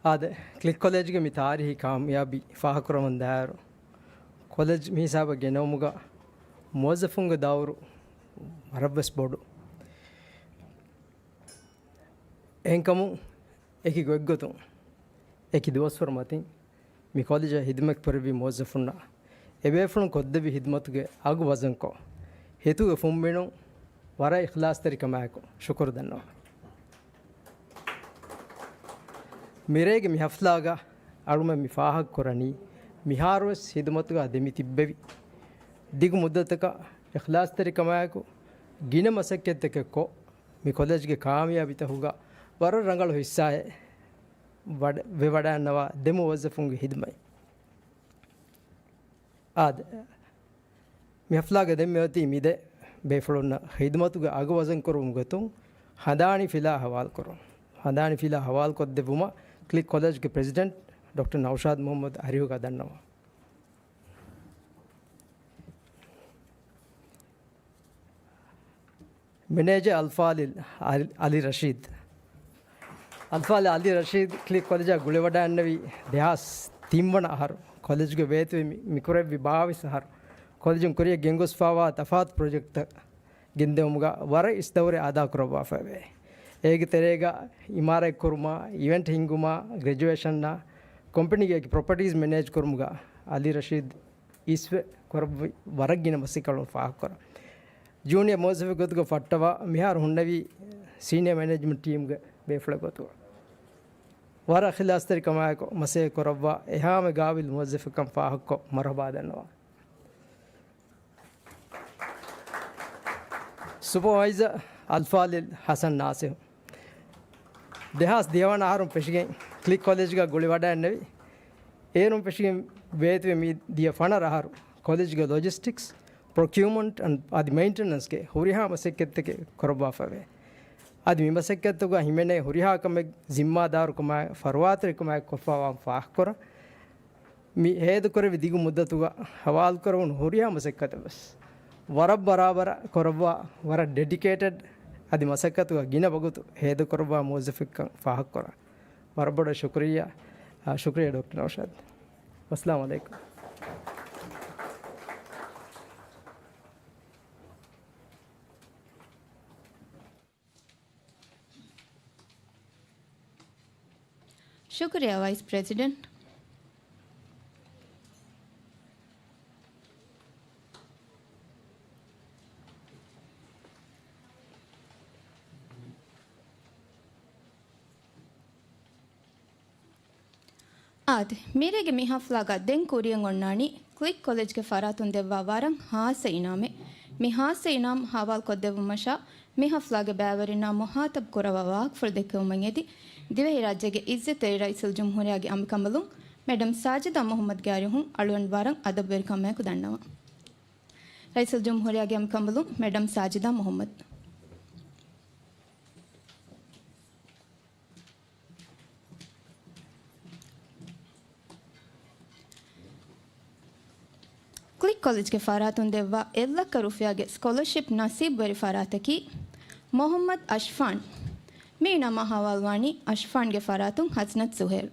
އާދެ، ކްލިކް ކޮލެޖްގެ މި ތާރީހީ ކާމިޔާބީ ފާހަގަކުރަމުން ދާއިރު، ކޮލެޖް މި ހިސާބަށް ގެނައުމުގަ މުވައްޒަފުންގެ ދައުރު ވަރަށްވެސް ބޮޑު. އެހެންކަމުން، އެކި ގޮތްގޮތުން، އެކި ދުވަސްވަރު މަތިން، މި ކޮލެޖަށް ހިދުމަތް ކުރެއްވި މުވައްޒަފުންނަށް އެބޭފުޅުން ކޮށްދެއްވި ހިދުމަތުގެ އަގު ވަޒަންކޮށް، ހިތުގެ ފުންމިނުން ވަރަށް އިޚްލާޞްތެރިކަމާއެކު ޝުކުރު ދަންނަވަން. މިރޭގެ މި ޙަފްލާގަ އަޅުމެން މި ފާހަގަކުރަނީ، މިހާރުވެސް ހިދުމަތުގަ ދެމި ތިއްބެވި، ދިގު މުއްދަތަކަށް އިޚްލާޞްތެރިކަމާއެކު ގިނަ މަސައްކަތްތަކެއްކޮށް، މި ކޮލެޖްގެ ކާމިޔާބީތަކުގަ ވަރަށް ރަނގަޅު ހިއްސާއެއް ވަޑަ-، ވެވަޑައިގަންނަވާ ދެ މުވައްޒަފުންގެ ހިދުމަތް. އާދެ، މި ޙަފްލާގަ ދެންމެ އޮތީ މި ދެ ބޭފުޅުންނަށް ޚިދުމަތުގެ އަގު ވަޒަންކުރުމުގެ ގޮތުން ހަނދާނީ ފިލާ ޙަވާލުކުރުން. ހަނދާނީ ފިލާ ޙަވާލުކޮށްދެއްވުމަށް ކްލިކް ކޮލެޖްގެ ޕްރެޒިޑެންޓް ޑޮކްޓަރ ނައުޝާދް މުޙައްމަދު އަރިހުގަ ދަންނަވަން. މެނޭޖަރ އަލްފާޟިލް އަލި، އަލި ރަޝީދް. އަލްފާޟިލް އަލި ރަޝީދް ކްލިކް ކޮލެޖަށް ގުޅިވަޑައިގެންނެވީ ދެހާސް ތިން ވަނަ އަހަރު. ކޮލެޖުގެ ވޭތުވެ މި، މިކުރެއްވި ބާވީސް އަހަރު. ކޮލެޖުން ކުރިއަށް ގެންގޮސްފައިވާ ތަފާތު ޕްރޮޖެކްޓްތައް ގެންދެވުމުގަ ވަރަށް އިސް ދައުރެއް އަދާކުރައްވާފައެވެ. އޭގެ ތެރޭގަ އިމާރާތް ކުރުމާ، އިވެންޓް ހިންގުމާ، ގްރެޖުއޭޝަންއާ، ކޮމްޕެނީގެ އެކި ޕްރޮޕަޓީސް މެނޭޖް ކުރުމުގަ އަލި ރަޝީދް އިސްވެ ކުރެއްވި ވަރަށް ގިނަ މަސައްކަތްކޮޅުން ފާހަގަކުރަން. ޖޫނިއަ މުވައްޒަފެއް ގޮތުގަ ފައްޓަވާ މިހާރު ހުންނެވީ ސީނިއަ މެނޭޖްމަންޓް ޓީމްގެ ބޭފުޅެއް ގޮތުގަ. ވަރަށް އިޚްލާޞްތެރިކަމާއެކު މަސައްކަތް ކުރައްވާ އެހާމެ ގާބިލް މުވައްޒަފެއްކަން ފާހަގަކޮށް މަރުޙަބާ ދަންނަވާ. ސުޕަވައިޒަރ އަލްފާޟިލް ޙަސަން ނާސިހު. ދެހާސް ދިހަވަނަ އަހަރުން ފެށިގެން ކްލިކް ކޮލެޖްގަ ގުޅިވަޑައިގެންނެވި. އޭރުން ފެށިގެން ވޭތުވެ މި ދިޔަ ފަނަރަ އަހަރު ކޮލެޖްގެ ލޮޖިސްޓިކްސް، ޕްރޮކިއުމަންޓް އަދި މެއިންޓެނަންސްގެ ހުރިހާ މަސައްކަތްތަކެއް ކުރައްވާފައެވެ. އަދި މި މަސައްކަތްތަކުގަ ހިމެނޭ ހުރިހާ ކަމެއް ޒިންމާދާރުކަމާއި ފަރުވާތެރިކަމާއެކު ކޮށްފައިވާން ފާހަގަކުރަން. މި ހޭދަކުރެއްވި ދިގު މުއްދަތުގަ ހަވާލުކުރެވުނު ހުރިހާ މަސައްކަތެއް ވެސް ވަރަށް ބަރާބަރަށް ކުރައްވާ، ވަރަށް ޑެޑިކޭޓެޑް އަދި މަސައްކަތުގަ ގިނަ ވަގުތު ހޭދަކުރައްވާ މުވައްޒަފެއްކަން ފާހަގަކުރަން. ވަރަށް ބޮޑަށް ޝުކުރިއްޔާ، އާ، ޝުކުރިއްޔާ ޑޮކްޓަރ ނައުޝާދް. އައްސަލާމު ޢަލައިކުމް. ޝުކުރިއްޔާ ވައިސް ޕްރެޒިޑެންޓް. އާދެ، މިރޭގެ މި ޙަފްލާގަ ދެން ކުރިޔަށް އޮންނާނީ ކްލިކް ކޮލެޖްގެ ފަރާތުން ދެއްވާ ވަރަށް ހާއްސަ އިނާމެއް. މި ހާއްސަ އިނާމް ހަވާލުކޮށްދެއްވުމަށާ މި ޙަފްލާގެ ބައިވެރިންނާ މުޚާޠަބް ކުރައްވާ ވާހަކަފުޅު ދެއްކެވުމަށް އެދި، ދިވެހިރާއްޖޭގެ ޢިއްޒަތްތެރި ރައީސުލްޖުމްހޫރިއްޔާގެ އަނބިކަނބަލުން މެޑަމް ސާޖިދާ މުޙައްމަދުގެ އަރިހުން އަޅުގަނޑު ވަރަށް އަދަބުވެރިކަމާއެކު ދަންނަވަން. ރައީސުލްޖުމްހޫރިއްޔާގެ އަނބިކަނބަލުން މެޑަމް ސާޖިދާ މުޙައްމަދު. ކްލިކް ކޮލެޖްގެ ފަރާތުން ދެއްވާ އެއްލައްކަ ރުފިޔާގެ ސްކޮލަރޝިޕް ނަސީބުވެރި ފަރާތަކީ މުޙައްމަދު އަޝްފާން. މި އިނާމާ ހަވާލުވާނީ އަޝްފާންގެ ފަރާތުން ހަސްނަތު ސުހޭލް.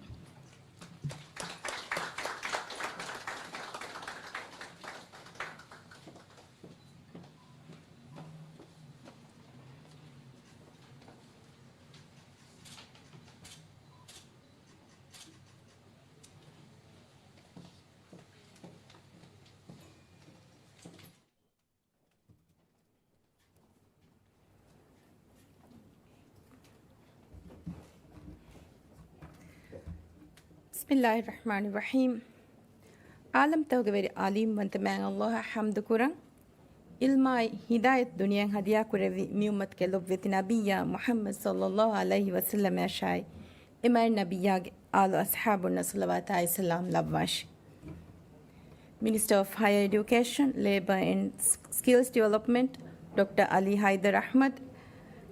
ބިސްމިއްލާހިއްރަޙްމާނިއްރަޙީމް. ޢާލަމްތަކުގެ ވެރި ޢަލީމްވަންތަ މާތް ﷲ އަށް ޙަމްދު ކުރަން. ޢިލްމާއި ހިދާޔަތް ދުނިޔެއަށް ހަދިޔާ ކުރެއްވި މި އުއްމަތުގެ ލޮބުވެތި ނަބިއްޔާ މުޙައްމަދު ޞައްލައްލާހު ޢަލައިހި ވަސައްލަމައަށާއި، އެ މާތް ނަބިއްޔާގެ އާލު އަޞްޙާބުންނަށް ޞަލަވާތާއި ސަލާމް ލައްވާށި. މިނިސްޓަރ އޮފް ހަޔަރ އެޑިއުކޭޝަން، ލޭބަރ އެންޑް ސްކިލްސް ޑިވެލޮޕްމަންޓް، ޑޮކްޓަރ އަލީ ހައިދަރު އަޙްމަދު،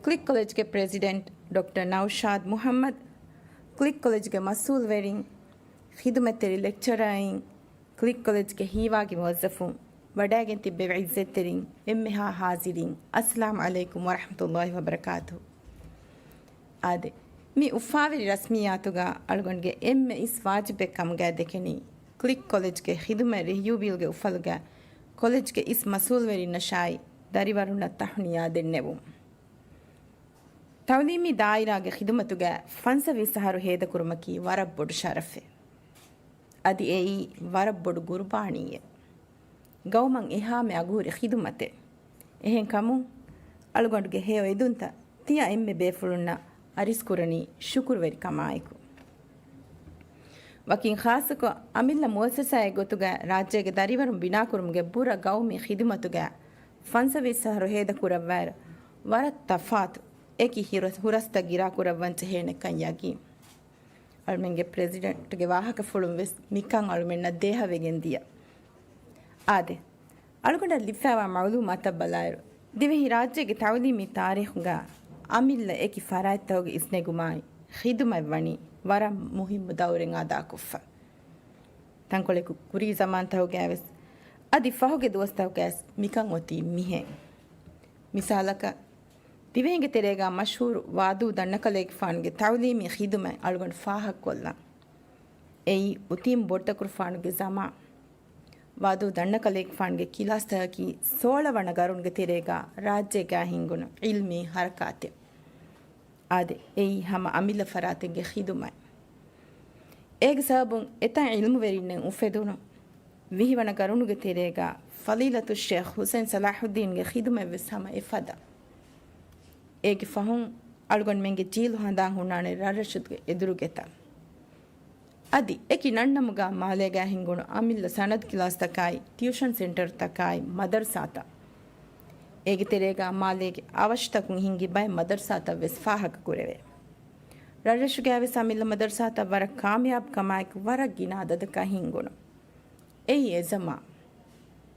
ކްލިކް ކޮލެޖްގެ ޕްރެޒިޑެންޓް ޑޮކްޓަރ ނައުޝާދް މުޙައްމަދު، ކްލިކް ކޮލެޖްގެ މަސްއޫލުވެރިން، ޚިދުމަތްތެރި ލެކްޗަރަރުން، ކްލިކް ކޮލެޖްގެ ހީވާގި މުވައްޒަފުން، ވަޑައިގެން ތިއްބެވި އިއްޒަތްތެރިން، އެންމެހާ ހާޒިރީން، އައްސަލާމް ޢަލައިކުމް ވަރަޙްމަތުﷲި ވަބަރަކާތުހު. އާދެ، މި އުފާވެރި ރަސްމިއްޔާތުގަ އަޅުގަނޑުގެ އެންމެ އިސް ވާޖިބެއް ކަމުގައި ދެކެނީ، ކްލިކް ކޮލެޖްގެ ޚިދުމަތް ރިހިޔޫ ބިލްގެ އުފަލުގަ ކޮލެޖްގެ އިސް މަސްއޫލްވެރިންނަށާއި ދަރިވަރުންނަށް ތަހުނިޔާ ދެންނެވުން. ތަޢުލީމީ ދާއިރާގެ ޚިދުމަތުގަ ފަންސަވީސް އަހަރު ހޭދަކުރުމަކީ ވަރަށް ބޮޑު ޝަރަފެއް. އަދި އެއީ ވަރަށް ބޮޑު ގުރުބާނީއެއް. ގައުމަށް އެހާމެ އަގުހުރި ޚިދުމަތެއް. އެހެންކަމުން، އަޅުގަނޑުގެ ހެޔޮ އެދުންތައް ތިޔަ އެންމެ ބޭފުޅުންނަށް އަރިސްކުރަނީ ޝުކުރުވެރިކަމާއެކު. ވަކިން ޚާއްޞަކޮށް، އަމިއްލަ މުއައްސަސާއެއް ގޮތުގަ ރާއްޖޭގެ ދަރިވަރުން ބިނާކުރުމުގެ ބުރަ ގައުމީ ޚިދުމަތުގަ ފަންސަވީސް އަހަރު ހޭދަކުރައްވާއިރު، ވަރަށް ތަފާތު އެކި ހިރަސް-، ހުރަސްތައް ގިރާކުރައްވަން ޖެހޭނެކަން ޔަގީން. އަޅުމެންގެ ޕްރެޒިޑެންޓްގެ ވާހަކަފުޅުން ވެސް މިކަން އަޅުމެންނަށް ދޭހަވެގެން ދިޔަ. އާދެ، އަޅުގަނޑަށް ލިބިފައިވާ މަޢުލޫމާތަށް ބަލާއިރު، ދިވެހި ރާއްޖޭގެ ތަޢުލީމީ ތާރީޚުގަ އަމިއްލަ އެކި ފަރާތްތަކުގެ އިސްނެގުމާއި ޚިދުމަތްވަނީ ވަރަށް މުހިއްމު ދައުރެއް އަދާކޮށްފަ. ތަންކޮޅެއް ކުރީ ޒަމާންތަކުގައިވެސް، އަދި ފަހުގެ ދުވަސްތަކުގައިވެސް މިކަން އޮތީ މިހެން. މިސާލަކަށް، ދިވެހިންގެ ތެރޭގަ މަޝްހޫރު ވާދޫ ދަންނަކަލޭގެފާނުގެ ތަޢުލީމީ ޚިދުމަތް އަޅުގަނޑު ފާހަގަކޮށްލަން. އެއީ އުތީމް ބޮޑުތަކުރުފާނުގެ ޒަމާން. ވާދޫ ދަންނަކަލޭގެފާނުގެ ކިލާސްތަކަކީ ސޯޅަ ވަނަ ގަރުނުގެ ތެރޭގަ ރާއްޖޭގައި ހިންގުނު ޢިލްމީ ހަރަކާތެއް. އާދެ، އެއީ ހަމަ އަމިއްލަ ފަރާތެއްގެ ޚިދުމަތް. އޭގެ ސަބަބުން އެތައް ޢިލްމުވެރިންނެއް އުފެދުނު ވިހި ވަނަ ގަރުނުގެ ތެރޭގަ ފަޟީލަތުއްޝޭޚް ޙުސައިން ޞަލާޙުއްދީންގެ ޚިދުމަތްވެސް ހަމަ އެފަދަ. އޭގެ ފަހުން އަޅުގަނޑުމެންގެ ޖީލު ހަނދާން ހުންނާނެ ރަށްރަށުގެ އެދުރުގެތައް. އަދި އެކި ނަންނަމުގަ މާލޭގައި ހިންގުނު އަމިއްލަ ސަނަދު ކިލާސްތަކާއި، ޓިއުޝަން ސެންޓަރުތަކާއި، މަދަރުސާތައް. އޭގެ ތެރޭގަ މާލޭގެ އަވަށުތަކުން ހިންގި ބައެއް މަދަރުސާތައް ވެސް ފާހަގަކުރެވޭ. ރަށްރަށުގައިވެސް އަމިއްލަ މަދަރުސާތައް ވަރަށް ކާމިޔާބު ކަމާއެކު ވަރަށް ގިނަ އަދަދަކަށް ހިންގުނު. އެއީ އެ ޒަމާން.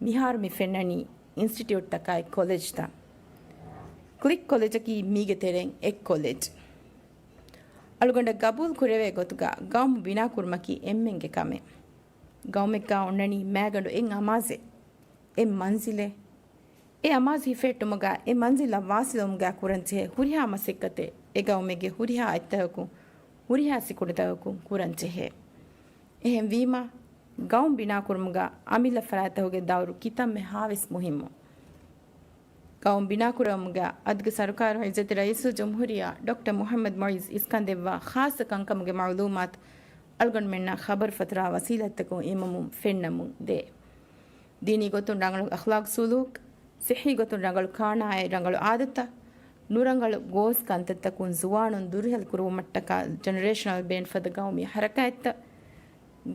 މިހާރު މި ފެންނަނީ އިންސްޓިޓިއުޓްތަކާއި ކޮލެޖްތައް. ކްލިކް ކޮލެޖަކީ މީގެ ތެރެއިން އެއް ކޮލެޖް. އަޅުގަނޑަށް ގަބޫލު ކުރެވޭ ގޮތުގަ ގައުމު ބިނާކުރުމަކީ އެންމެންގެ ކަމެއް. ގައުމެއްގަ އޮންނަނީ މައިގަނޑު އެއް އަމާޒެއް، އެއް މަންޒިލެއް. އެ އަމާޒު ހިފެހެއްޓުމުގަ އެ މަންޒިލަށް ވާސިލުވުމުގަ ކުރަންޖެހޭ ހުރިހާ މަސައްކަތެއް އެ ގައުމެއްގެ ހުރިހާ އަތްތަކަކުން، ހުރިހާ ސިކުނޑިތަކަކުން ކުރަންޖެހޭ. އެހެންވީމަ، ގައުމު ބިނާކުރުމުގަ އަމިއްލަ ފަރާތްތަކުގެ ދައުރު ކިތަންމެ ހާވެސް މުހިއްމު. ގައުމު ބިނާކުރެވުމުގަ އަދުގެ ސަރުކާރު ޢިއްޒަތް ރައީސުލްޖުމްހޫރިއްޔާ ޑޮކްޓަރ މުޙައްމަދު މުޢިއްޒު އިސްކަންދެއްވާ ޚާއްޞަ ކަންކަމުގެ މަޢުލޫމާތު އަޅުގަނޑުމެންނަށް ޚަބަރު ފަތުރާ ވަސީލަތްތަކުން އިމަމުން ފެންނަމުން ދޭ. ދީނީ ގޮތުން ރަނގަޅު އަޚްލާޤު ސުލޫކް، ޞިއްޙީ ގޮތުން ރަނގަޅު ކާނާއެއް ރަނގަޅު އާދަތަށް، ނުރަނގަޅު ގޯސް ކަންތައްތަކުން ޒުވާނުން ދުރުހެލި ކުރުވުމަށްޓަކާ ޖެނެރޭޝަނަލް ބޭން ފަދަ ގައުމީ ހަރަކާތްތައް،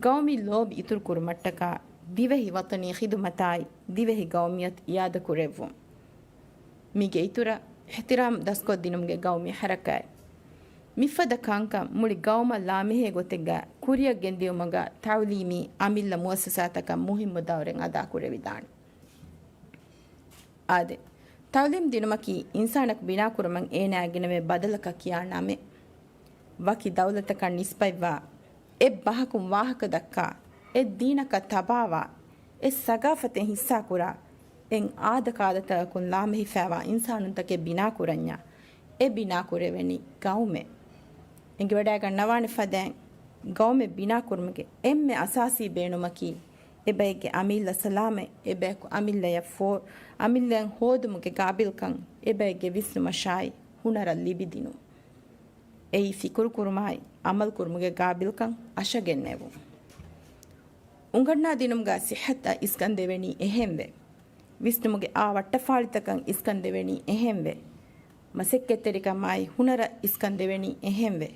ގައުމީ ލޯބި އިތުރު ކުރުމަށްޓަކާ ދިވެހި ވަޠަނީ ޚިދުމަތާއި، ދިވެހި ގައުމިއްޔަތު އިއާދަ ކުރެއްވުން. މީގެ އިތުރަށް، އިޙްތިރާމް ދަސްކޮށްދިނުމުގެ ގައުމީ ހަރަކާތް. މިފަދަ ކަންކަން މުޅި ގައުމަށް ލާމެހޭ ގޮތެއްގަ ކުރިއަށް ގެންދިޔުމުގަ ތަޢުލީމީ އަމިއްލަ މުއައްސަސާތަކަށް މުހިއްމު ދައުރެއް އަދާ ކުރެވިދާނެ. އާދެ، ތަޢުލީމް ދިނުމަކީ އިންސާނަކު ބިނާކުރުމަށް އޭނާއަށް ގެނެވޭ ބަދަލަކަށް ކިޔާ ނަމެއް. ވަކި ދައުލަތަކަށް ނިސްބަތްވާ އެއް ބަހަކުން ވާހަކަ ދައްކާ، އެއް ދީނަކަށް ތަބާވާ، އެއް ސަގާފަތެއް ހިއްސާކުރާ، އެއް އާދަކާދަތަކަކުން ލާމެހިފައިވާ އިންސާނުންތަކެއް ބިނާކުރަންޏާ، އެ ބިނާކުރެވެނީ ގައުމެއް. އެނގިވަޑައިގަންނަވާނެ ފަދައިން، ގައުމެއް ބިނާކުރުމުގެ އެންމެ އަސާސީ ބޭނުމަކީ، އެބައެއްގެ އަމިއްލަ ސަލާމަތް، އެބަޔަކު އަމިއްލަޔަށް ފޯ-، އަމިއްލައަށް ހޯދުމުގެ ގާބިލްކަން، އެބައެއްގެ ވިސްނުމަށާއި ހުނަރަށް ލިބިދިނުން. އެއީ ފިކުރުކުރުމާއި އަމަލުކުރުމުގެ ގާބިލްކަން އަށަގެންނެވުން. އުނގަންނާދިނުމުގަ ސިއްހަތަށް އިސްކަން ދެވެނީ އެހެންވެ. ވިސްނުމުގެ އާ ވައްޓަފާޅިތަކަށް އިސްކަން ދެވެނީ އެހެންވެ. މަސައްކަތްތެރިކަމާއި ހުނަރަށް އިސްކަން ދެވެނީ އެހެންވެ.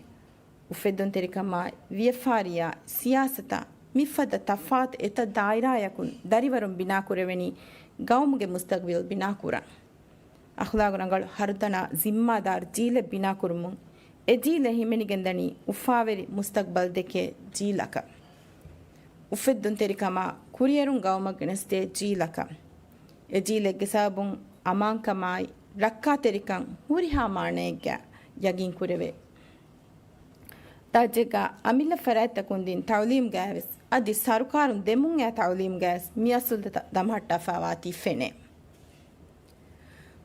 އުފެއްދުންތެރިކަމާއި ވިޔަފާރިއާ ސިޔާސަތާ މިފަދަ ތަފާތު އެތައް ދާއިރާޔަކުން ދަރިވަރުން ބިނާކުރެވެނީ ގައުމުގެ މުސްތަގްބިލް ބިނާކުރަން. އަޚްލާގު ރަނގަޅު ހަރުދަނާ ޒިންމާދާރު ޖީލެއް ބިނާކުރުމުން އެ ޖީލެއް ހިމެނިގެންދަނީ އުފާވެރި މުސްތަގްބަލް ދެކޭ ޖީލަކަށް. އުފެއްދުންތެރިކަމާ ކުރިއެރުން ގައުމަށް ގެނެސްދޭ ޖީލަކަށް. އެ ޖީލެއްގެ ސަބަބުން އަމާންކަމާއި ރައްކާތެރިކަން ހުރިހާ މާނައެއްގަ ޔަގީންކުރެވޭ. ރާއްޖޭގަ އަމިއްލަ ފަރާތްތަކުން ދިން ތަޢުލީމްގައިވެސް އަދި ސަރުކާރުން ދެމުން އައި ތައުލީމުގައިވެސް މިއަސުލުތައް ދަމަހައްޓާފައިވާތީ ފެނޭ.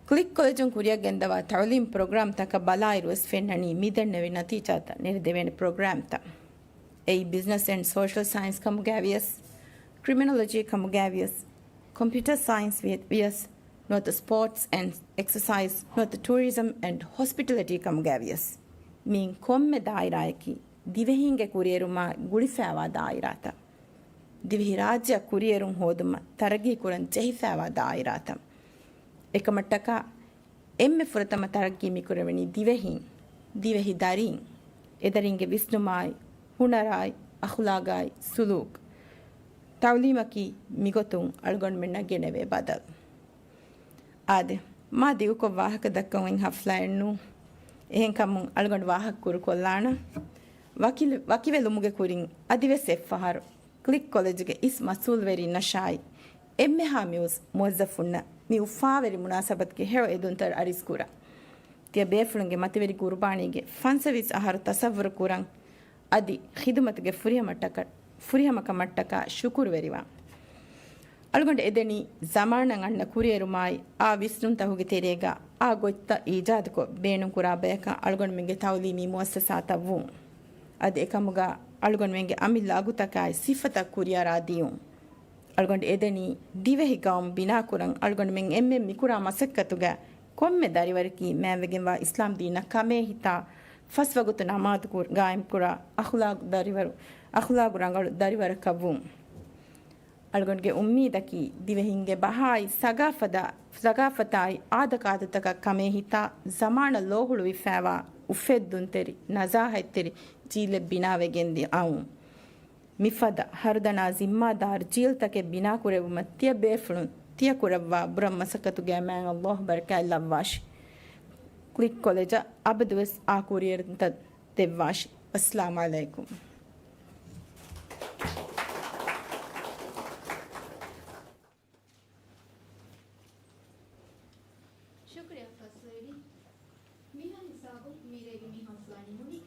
ކްލިކް ކޮލެޖުން ކުރިއަށް ގެންދަވާ ތައުލީމް ޕްރޮގްރާމްތަކަށް ބަލާއިރުވެސް ފެންނަނީ މިދެންނެވި ނަތީޖާތައް ނެރެދެވޭނެ ޕްރޮގްރާމްތައް. އެއީ ބިޒްނަސް އެންޑް ސޯޝަލް ސައިންސް ކަމުގައިވިޔަސް، ކްރިމިނޮލޮޖީ ކަމުގައިވިޔަސް، ކޮމްޕިއުޓަރ ސައިންސް ވި-، ވިޔަސް، ނުވަތަ ސްޕޯޓްސް އެންޑް އެކްސަސައިޒް، ނުވަތަ ޓޫރިޒަމް އެންޑް ހޮސްޕިޓަލިޓީ ކަމުގައިވިޔަސް. މިއިން ކޮންމެ ދާއިރާއަކީ ދިވެހީންގެ ކުރިއެރުމާ ގުޅިފައިވާ ދާއިރާތައް. ދިވެހިރާއްޖެއަށް ކުރިއެރުން ހޯދުމަށް ތަރައްގީކުރަން ޖެހިފައިވާ ދާއިރާތައް. އެކަމަށްޓަކާ އެންމެ ފުރަތަމަ ތަރައްގީ މިކުރެވެނީ ދިވެހީން، ދިވެހި ދަރީން، އެދަރީންގެ ވިސްނުމާއި، ހުނަރާއި، އަޚުލާގާއި، ސުލޫކް. ތައުލީމަކީ މިގޮތުން އަޅުގަނޑުމެންނަށް ގެނެވޭ ބަދަލު. އާދެ، މާ ދިގުކޮށް ވާހަކަ ދައްކަން އޮތް ހަފްލާއެއް ނޫން. އެހެންކަމުން އަޅުގަނޑު ވާހަކަ ކުރުކޮށްލާނަން. ވަކި-، ވަކިވެލުމުގެ ކުރިން އަދިވެސް އެއްފަހަރު ކްލިކް ކޮލެޖުގެ އިސް މަސްއޫލްވެރިންނަށާއި، އެންމެހާ މިއުސް މުވައްޒަފުންނަށް މި އުފާވެރި މުނާސަބަތުގެ ހެޔޮ އެދުންތައް އަރިސްކުރަން. ތިޔަ ބޭފުޅުންގެ މަތިވެރި ގުރުބާނީގެ ފަންސަވީސް އަހަރު ތަސައްވުރު ކުރަން، އަދި ޚިދުމަތުގެ ފުރިހަމަޓަކަ-، ފުރިހަމަކަމަށްޓަކާ ޝުކުރުވެރިވާން. އަޅުގަނޑު އެދެނީ ޒަމާނަށް އަންނަ ކުރިއެރުމާއި، އާ ވިސްނުންތަކުގެ ތެރޭގަ އާ ގޮތްތައް އީޖާދުކޮށް، ބޭނުންކުރާ ބަޔަކަށް އަޅުގަނޑުމެންގެ ތައުލީމީ މުއައްސަސާތައް ވުން. އަދި އެކަމުގަ އަޅުގަނޑުމެންގެ އަމިއްލަ އަގުތަކާއި ސިފަތައް ކުރިއަރާ ދިޔުން. އަޅުގަނޑު އެދެނީ ދިވެހި ގައުމު ބިނާކުރަން އަޅުގަނޑުމެން އެންމެން މިކުރާ މަސައްކަތުގަ ކޮންމެ ދަރިވަރަކީ މާތްވެގެންވާ އިސްލާމް ދީނަށް ކަމޭ ހިތާ ފަސް ވަގުތު ނަމާދު ކުރ-، ގާއިމްކުރާ އަޚުލާގު ދަރިވަރު-، އަޚުލާގު ރަނގަޅު ދަރިވަރަކަށް ވުން. އަޅުގަނޑުގެ އުއްމީދަކީ ދިވެހިންގެ ބަހާއި ސަގާފަދާ-، ސަގާފަތާއި އާދަކާދަތަކަށް ކަމޭ ހިތާ ޒަމާނަށް ލޯހުޅުވިފައިވާ އުފެއްދުންތެރި، ނަޒާހަތްތެރި ޖީލެއް ބިނާވެގެން ދި-، އައުން. މިފަދަ ހަރުދަނާ ޒިންމާދާރު ޖީލްތަކެއް ބިނާކުރެއްވުމަށް ތިޔަ ބޭފުޅުން ތިޔަ ކުރައްވާ ބުރަ މަސައްކަތުގައި މާތް ﷲ ބަރަކާތް ލައްވާށި. ކްލިކް ކޮލެޖަށް އަބަދުވެސް އާ ކުރިއެރުންތައް ދެއްވާށި. އައްސަލާމު ޢަލައިކުމް. ޝުކުރިއްޔާ ފަސްވެރި. މިހާ ހިސާބުން މިރޭގެ މި ހަފްލާ ނިމުނީ.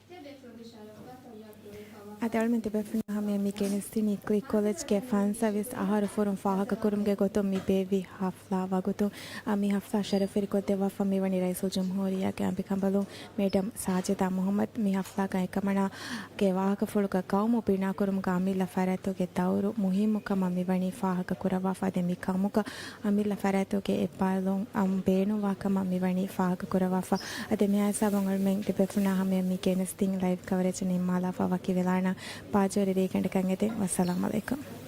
ތިޔަބޭފުޅުންގެ ޝަރަފަށް ތައްޔާރު ކުރެވިފައިވާ އަދި އަޅުމެން ތިބޭފުޅުންނާ ހަމަޔަށް މި ގެނެސްދިނީ ކްލިކް ކޮލެޖްގެ ފަންސަވީސް އަހަރު ފުރުން ފާހަގަކުރުމުގެ ގޮތުން މި ބޭއްވި ހަފްލާ ވަގުތު. އަ، މި ހަފްލާ ޝަރަފުވެރިކޮށްދެއްވާފަ މިވަނީ ރައީސުލްޖުމްހޫރިއްޔާގެ އަނބިކަނބަލުން މެޑަމް ސާޖިދާ މުޙައްމަދު. މި ހަފްލާގައި އެކަމަނާގެ ވާހަކަފުޅުގަ ގައުމު ބިނާކުރުމުގަ އަމިއްލަ ފަރާތުގެ ދައުރު މުހިއްމުކަމަށް މިވަނީ ފާހަގަކުރައްވާފަ. އަދި މި ކަމުގަ އަމިއްލަ ފަރާތުގެ އެއްބާލުން އަމް ބޭނުންވާކަމަށް މިވަނީ ފާހަގަކުރައްވާފަ. އަދި މިއާ ހިސާބުން އަޅުމެން ތިބޭފުޅުންނާ ހަމަޔަށް މި ގެނެސްދިން ލައިވް ކަވަރޭޖް ނިންމާލާފަ ވަކިވެލާނަން. ބާއްޖަވެރި ރޭގަނޑަކަށް އެދެން. ވައްސަލާމް ޢަލައިކުމް.